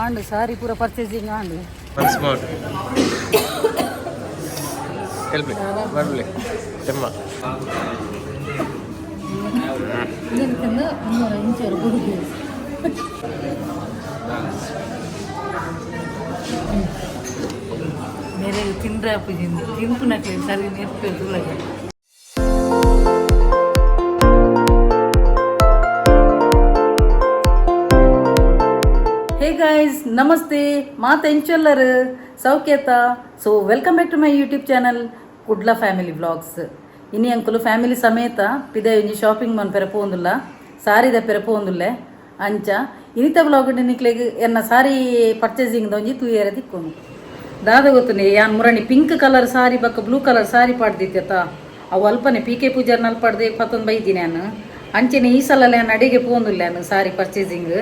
ಆಂಡ್ ಸಾರಿ ಪೂರ ಪರ್ಚೇಸಿಂಗ್ ಆಂಡ್. Once more. Help me. ಬರ್ಲಿ ತೆಮ್ಮ. ಇಂದೆನ್ ಇನ್ನೂರ ಇಂಚೂರು ಗುಡುಗು ಮೇರೆ ತಿಂದ್ರೆ ಅಪ್ಪುಜಿಂದು ತಿನ್ಪುನಕ್ಲೆ ಸರಿ ನೆರ್ಪೆ ತುಳಗೆ. Hey guys, namaste. ಮಾತ ಎಂಚೊಲ್ಲರು ಸೌಖ್ಯತ? So welcome back to my YouTube channel Kudla family vlogs. ಇನಿ ಅಂಕುಲು ಫ್ಯಾಮಿಲಿ ಸಮೇತ ಪಿದ ಒಂಜಿ ಶಾಪಿಂಗ್ ಮನ್ಪೆರೆ ಪೋಂದುಲ್ಲ, ಸಾರಿದ ಪೆರೆ ಪೋಂದುಲ್ಲೆ. ಅಂಚ ಇನಿತ ವ್ಲಾಗ್ ನಿಕ್ಲೆಗ್ ಎನ್ನ ಸಾರಿ ಪರ್ಚೇಸಿಂಗ್ ಒಂಜಿ ತೂಯರೆ ತಿಕ್ಕೊನು. ದಾದ ಗೊತ್ತುನೆ, ಯಾನ್ ಮುರಣಿ ಪಿಂಕ್ ಕಲರ್ ಸಾರಿ ಬಕ್ಕ ಬ್ಲೂ ಕಲರ್ ಸಾರಿ ಪಾಡ್ದಿತ್ತೆತ. ಅವು ಅಲ್ಪನೆ ಪಿ ಕೆ ಪೂಜಾರ್ ನಲ್ಪಾಡ್ದೆ ಪತ್ತೊಂದು ಬೈದಿನಿ ನಾನು. ಅಂಚೆನೆ ಈ ಸಲ ಯಾನ್ ಅಡಿಗೆ ಪೋಂದುಲ್ಲ ಯಾನ್ ಸಾರಿ ಪರ್ಚೇಸಿಂಗ್.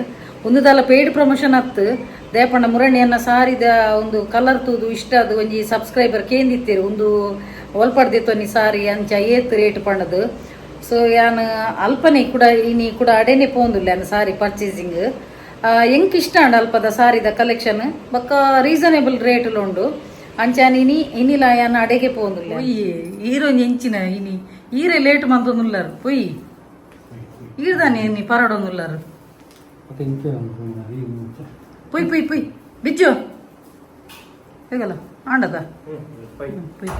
ಒಂದುದಾಲ ಪೇಯ್ಡ್ ಪ್ರಮೋಷನ್ ಅತ್ತು. ದೇಪಣ್ಣ ಮುರಣಿ ಅನ್ನ ಸಾರಿದ ಒಂದು ಕಲರ್ ತೂದು ಇಷ್ಟ ಅದು ಒಂಜಿ ಸಬ್ಸ್ಕ್ರೈಬರ್ ಕೇಂದಿತ್ತೀರು, ಒಂದು ಒಲ್ಪಡ್ದಿತ್ತು ಸಾರಿ, ಅಂಚ ಏತ್ ರೇಟ್ ಪಂಡದು. ಸೊ ಯಾನ್ ಅಲ್ಪನೆ ಕೂಡ ಇನಿ ಕೂಡ ಅಡೇನೆ ಪೋಂದುಲ್ಲ ಯಾನ್ ಸಾರಿ ಪರ್ಚೇಸಿಂಗ್. ಎಂಕ್ ಇಷ್ಟ ಅಂಡ ಅಲ್ಪದ ಸಾರಿದ ಕಲೆಕ್ಷನ್ ಬೊಕ್ಕ ರೀಸನೇಬಲ್ ರೇಟ್ ಉಂಡು. ಅಂಚಾನ ಇನಿ ಇನಿಲ ಯಾನ್ ಅಡೆಗೆ ಪೋಂದುಲ್ಲ. ಹೀರೋಯಿನ್ ಎಂಚಿನ ಇನಿ ಈರೆ ಲೇಟ್ ಮಂತೊಂದುಲ್ಲಾರು ಪೊಯ್ ಈರ್ದಾನೆ ಇನಿ ಪರಡೊಂದುಲ್ಲಾರು. ಪೊಯ್ ಪೊಯ್ ಪೊಯ್ ಬಿಜ್ಜು ಹೇಗಲ್ಲ ಆಂಡದ ಪೊಯ್.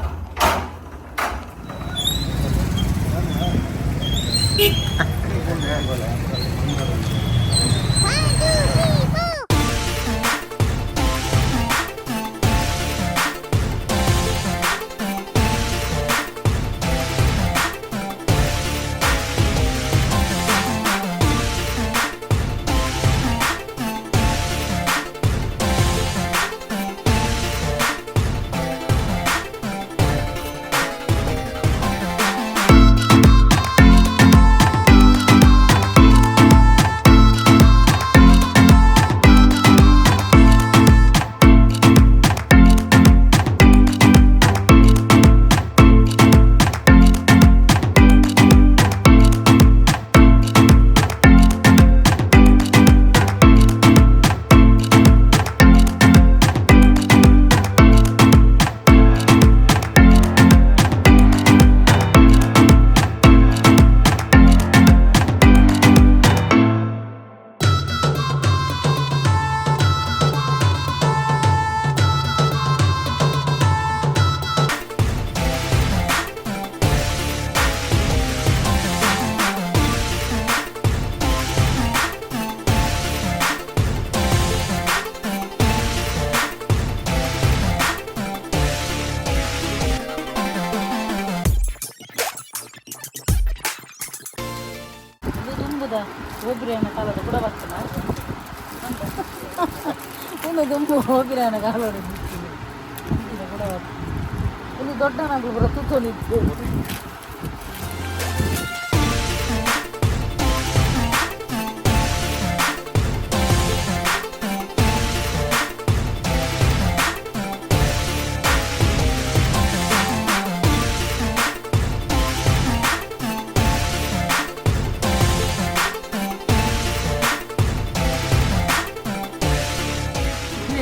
ಇದು ದುಂಬುದ ಓಬಿರಾಯನ ಕಾಲದ ಕೂಡ ಬರ್ತನ. ಒಂದು ದುಂಬು ಓಬಿರಾಯನ ಕಾಲದ ಕೂಡ ಬರ್ತದೆ. ಒಂದು ದೊಡ್ಡ ನಗಲು ಪೂರ ತೂತೊಂದಿತ್ತು.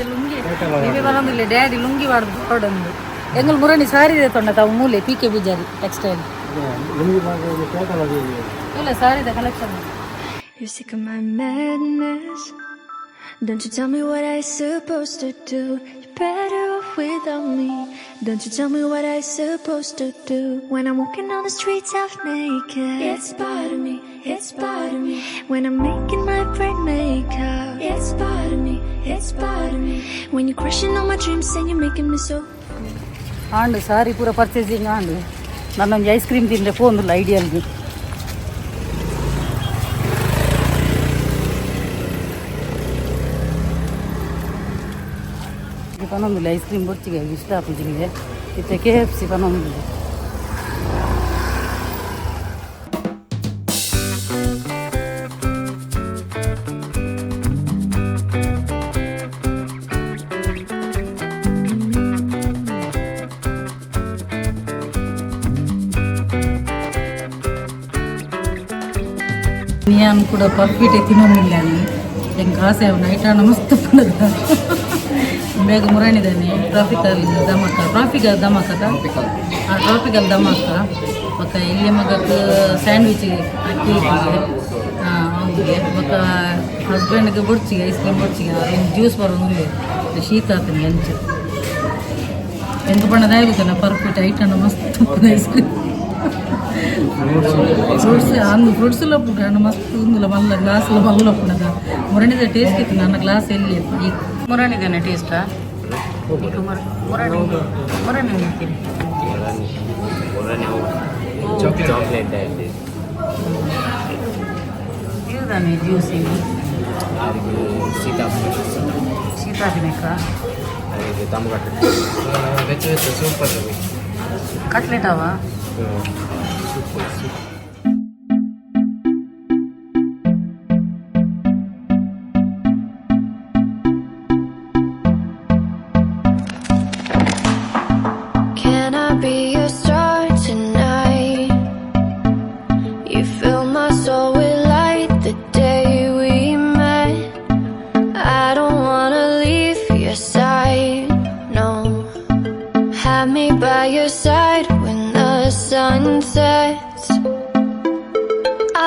ಲುಂಗಿ ನೀವೇ ಬರೋದಿಲ್ಲ ಡ್ಯಾಡಿ ಲುಂಗಿ ಬಾಡ್ದು ಹೊರಡೊಂದು ಎಂಗಲ್ ಮುರಣಿ ಸಾರಿ ಇದೆ ತೊಂಡ ತಾವು ಮೂಲೆ ಪಿ ಕೆ ಪೂಜಾರಿ ಟೆಕ್ಸ್ಟೈಲ್ ಇಲ್ಲ ಸಾರಿದ collection. You're sick of my madness. Don't you tell me what I supposed to do. You're better off without me. Don't you tell me what I supposed to do. When I'm walking on the streets half naked, it's part of me, it's part of me. When I'm making my brain make up, it's part of me, it's part of me. When you're crushing all my dreams and you're making me so and sorry ಪೂರ purchasing ಆಂಡ್. ನನ್ನೊಂದು ice cream ತಿಂದರೆ phone ಐಡಿಯಲ್ಗೆ ಪನೊಂದಿಲ್ಲ. Ice cream ಬೊರ್ಚಿಗೆ ಇಷ್ಟ ಆಪುಜಿಗೆ. ಇತ್ತೆ KFC ಪನೊಂದಿಲ್ಲ. ಯಾನ್ ಕೂಡ perfect ತಿನ್ನೊಂದಿಲ್ಲ. ಎಂಕ್ ಆಸೆ night ಆಂಡ ಮಸ್ತ್ ಉಪ್ಪುನದ ಬೇಗ ಮುರಣಿದಾನೆ ಟ್ರಾಫಿಕಲ್ ಧಮಾಕ ಟ್ರಾಫಿಕಲ್ ಧಮಾಕ ಆ ಟ್ರಾಪಿಕಲ್ ಧಮಾಕ ಬೊಕ್ಕ ಇಲ್ಲಿ ಮಗಕ್ ಸ್ಯಾಂಡ್ವಿಚ್ ಕೇಕ್ ಅವ್ನಿಗೆ ಬೊಕ್ಕ ಹಸ್ಬೆಂಡ್ಗೆ ಬೊಡ್ಚಿಗೆ ಐಸ್ ಕ್ರೀಮ್ ಬೊಡ್ಚಿಗೆ ಜ್ಯೂಸ್ ಬರೋದು ಶೀತ ಆತನಿಗೆ ಅಂಚ ಎಂತ ಬಣ್ಣದ ಆಗುತ್ತಲ್ಲ ಪರ್ಫೆಕ್ಟ್ ಐಟಮ್ ಮಸ್ತ್ ಐಸ್ ಕ್ರೀಮ್ ಫ್ರೂಟ್ಸ್ ಅಂದು ಫ್ರೂಟ್ಸ್ ಎಲ್ಲ ಪುಟ್ಟ ಹಣ್ಣು ಮಸ್ತ್ ಉಂದುಲ ಮಲ್ಲ ಗ್ಲಾಸ್ ಎಲ್ಲ ಮಲ್ಲ ಪುಣದ ಮುರಣಿದ ಟೇಸ್ಟ್ ಇತ್ತು ನನ್ನ ಗ್ಲಾಸ್ ಎಲ್ಲಿ ಈ ಮುರಣಿದೇನೆ ಟೇಸ್ಟಾ ಈಗ ಮುರಣಿ ಮುರಣಿ ಅಂತೀನಿ. ಚಾಕ್ಲೇಟ್ ಇದಾನೆ ಜ್ಯೂಸ್ ಇದು ಸೀತಾಫಲ ಶೀತ ವೆಜ್ ವೆಜ್ ಸೂಪರ್ ಕಟ್ಲೆಟ್ ಅವ super super. Can I be your star tonight? You fill my soul with light the day we met. I don't wanna leave your side, no. Have me by your side when the sun sets.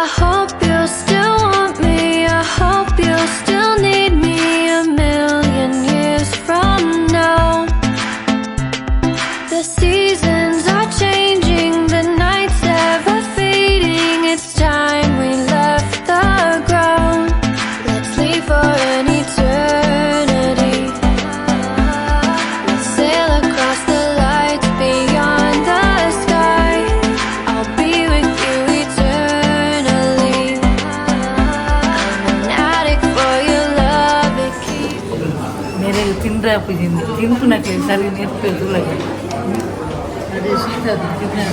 I hope you still want me. I hope you still need me a million years from now. The seasons are changing, the nights ever fading. It's time we left the ground. Let's leave for an eternity. Let's sail across the lights beyond the sky. I'll be with you eternally. I'm an addict for your love. It keeps. ಮೇರೆ ತಿಂದ್ರೆ ಅಪ್ಪುಜಿಂದ ತಿನ್ಪುನಕ್ಕೆ ಸರಿ ನೆರ್ಪೆ ತುಳಗೆ ಅದೇ ಶೀತ ಅದು ತಿಂದ್ರೆ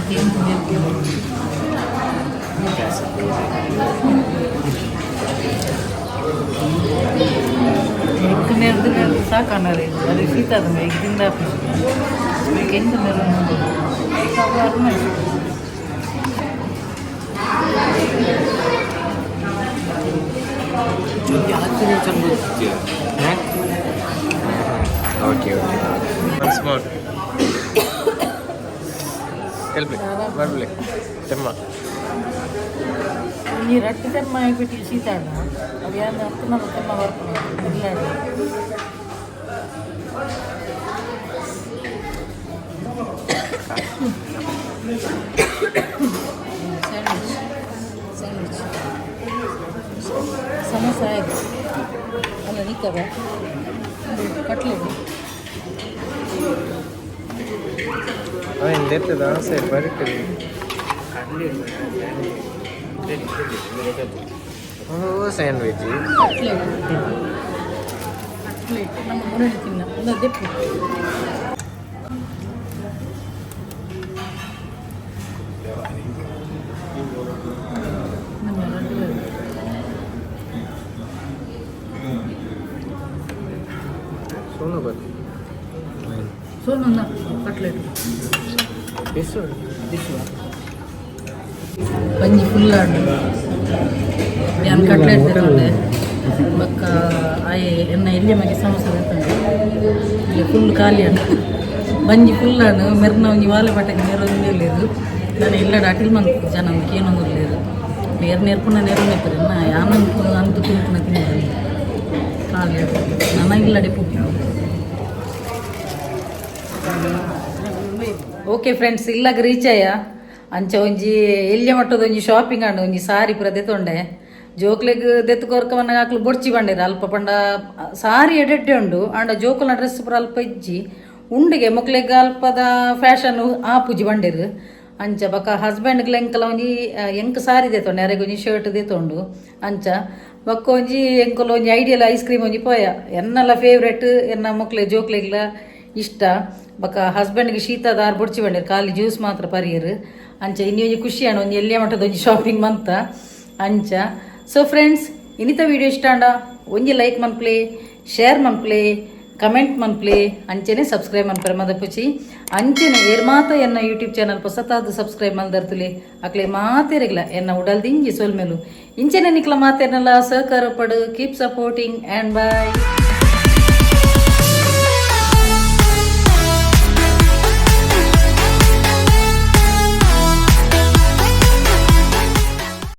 ತಿಂದು ನೆರ್ಪೆ. ಎಕ್ಕು ನೆರ್ದು ನೆರ್ದು ಸಾಕಣ್ಣರೆ ಅದೇ ಶೀತ ಅದು ಈಗ ತಿಂದ ಅಪ್ಪುಜಿ ಎಂತ ನೆರ okay okay once more help ಬರ್ಲಿ ತೆಮ್ಮ. ಈ ರಟ್ಟಿ ತೆಮ್ಮ ಬಿಟ್ಟು ಶೀತ ಅಣ್ಣ ಅದು ಯಾರು ಹತ್ತು ತೆಮ್ಮ ಬರ್ಪುನ ಇಲ್ಲ. ಸ್ಯಾಂಡ್ವಿಚ್ ಸ್ಯಾಂಡ್ವಿಚ್ ಸಮೋಸ ಆಯ್ತು ಅಲ್ಲ ನಿಕ್ಕದ ಕಟ್ಲೆಟ್. ಎಂದೆತ್ತದ ಆಸೆ ಬರ್ತದೆ. ಓ ಸ್ಯಾಂಡ್ವಿಚ್. ಕಟ್ಲೆಟ್ ಕಟ್ಲೆಟ್ ನಮ್ಮ ಮುರಳಿ ತಿನ್ನ ಒಂದು ದೆಪ್ಪು. ನಮ್ಮ ರಡ್ಡು. ಸೋನು ಬರ್ ಸೋನನ್ನ ಕಟ್ಲೆಟ್. ಬಿಸು ಬಿಸು. ಬಂಜಿ ಫುಲ್ ಆಂಡ್ ಯಾನ್ ಕಟ್ಲೆಟ್ ತಗೊಂಡೆ ಬೊಕ್ಕ ಆಯೆ ಎನ್ನ ಎಲ್ಯ ಮಗೆ ಸಮೋಸ ತಗೊಂಡೆ. ಇಲ್ಲಿ ಫುಲ್ ಖಾಲಿ ಆಂಡ್ ಬಂಜಿ ಫುಲ್ ಆಂಡ್ ಮೆರ್ನ ಒಂಜಿ ವಾಲೆ ಪಟಕ್ಕೆ ನೆರೊಂದು ಉಲ್ಲೆರ್ ನಾನು ಇಲ್ಲ ಅಟಿಲ್ ಮಂತ್ ಜನ ಕೇನೊಂದು ಉಲ್ಲೆರ್ ಬೇರೆ ನೆರ್ಪುನ ನೆರೊಂದು ನಾ ಯಾನಂತು ಅಂತು ತಿನ್ಪುನ ತಿಂದ ಖಾಲಿ ಆಂಡ್ ನನ ಇಲ್ಲಡೆ ಪುಟ್ಟ. ಓಕೆ ಫ್ರೆಂಡ್ಸ್, ಇಲ್ಲಾಗ ರೀಚ್ ಆಯ. ಅಂಚ ಒಂಜಿ ಎಲ್ಯ ಮಟ್ಟದ ಒಂಜಿ ಶಾಪಿಂಗ್ ಆಂಡ್ ಒಂಜಿ ಸಾರಿ ಪೂರ ದೆತೊಂಡೆ. ಜೋಕ್ಲೆಗ್ ದೆತ್ತು ಕೊರ್ಕವನ್ನ ಅಕ್ಲು ಬೊಡ್ಚಿ ಬಂಡೇರು ಅಲ್ಪ ಪಂಡ ಸಾರಿ ಎಡೆಡ್ಡೆ ಉಂಡು ಆಂಡ ಜೋಕುಲ್ನ ಡ್ರೆಸ್ ಪೂರ ಅಲ್ಪ ಇಜ್ಜಿ ಉಂಡಿಗೆ ಮೊಕ್ಲೆಗ್ ಅಲ್ಪದ ಫ್ಯಾಷನ್ ಆಪುಜಿ ಬಂಡೇರು. ಅಂಚ ಬೊಕ ಹಸ್ಬೆಂಡ್ಗ್ಲ ಎಂಕಲ ಒಂಜಿ ಎಂಕ್ ಸಾರಿ ದೆತೊಂಡೆ, ಅರೆಗ್ ಒಂಜಿ ಶರ್ಟ್ ದೆತೊಂಡು. ಅಂಚ ಬೊಕ್ಕ ಒಂಜಿ ಎಂಕುಲು ಒಂಜಿ ಐಡಿಯಲ್ ಐಸ್ ಕ್ರೀಮ್ ಒಂಜಿ ಪೋಯ. ಎನ್ನಲ ಫೇವ್ರೆಟ್ ಎನ್ನ ಮೊಕ್ಲೆ ಜೋಕ್ಲೆಗ್ಲ ಇಷ್ಟ. ಬೊಕ ಹಸ್ಬೆಂಡ್ಗೆ ಶೀತ ದಾರ್ ಬೊಡ್ಚಿ ಬಂಡೇರು ಖಾಲಿ ಜ್ಯೂಸ್ ಮಾತ್ರ ಪರಿಯರು. ಅಂಚ ಇನಿ ಒಂಜಿ ಖುಷಿ ಆಂಡ್ ಒಂಜಿ ಎಲ್ಯ ಮಟ್ಟದ ಒಂಜಿ ಶಾಪಿಂಗ್ ಮಂತ. ಅಂಚ ಸೊ ಫ್ರೆಂಡ್ಸ್, ಇನ್ನಿತ ವಿಡಿಯೋ ಇಷ್ಟ ಆಂಡ ಒಂಜಿ ಲೈಕ್ ಮನ್ಪ್ಲೆ, ಶೇರ್ ಮನ್ಪ್ಲೆ, ಕಮೆಂಟ್ ಮನ್ಪ್ಲೆ. ಅಂಚೆನೆ ಸಬ್ಸ್ಕ್ರೈಬ್ ಮನ್ಪರೆ ಮದಪುಚಿ. ಅಂಚೆನೆ ಏರ್ ಮಾತ ಎನ್ನ ಯೂಟ್ಯೂಬ್ ಚಾನಲ್ ಪೊಸತಾದ್ ಸಬ್ಸ್ಕ್ರೈಬ್ ಮಲ್ದರ್ತುಲೆ, ಅಕ್ಲೆ ಮಾತೆರೆಗ್ಲ ಎನ್ನ ಉಡಲ್ದಿಂಜಿ ಸೊಲ್ಮೆಲು. ಇಂಚೆನೆ ನಿಕ್ಲ ಮಾತೆರ್ನಲ ಸಹಕಾರ ಪಡು. Keep supporting and bye.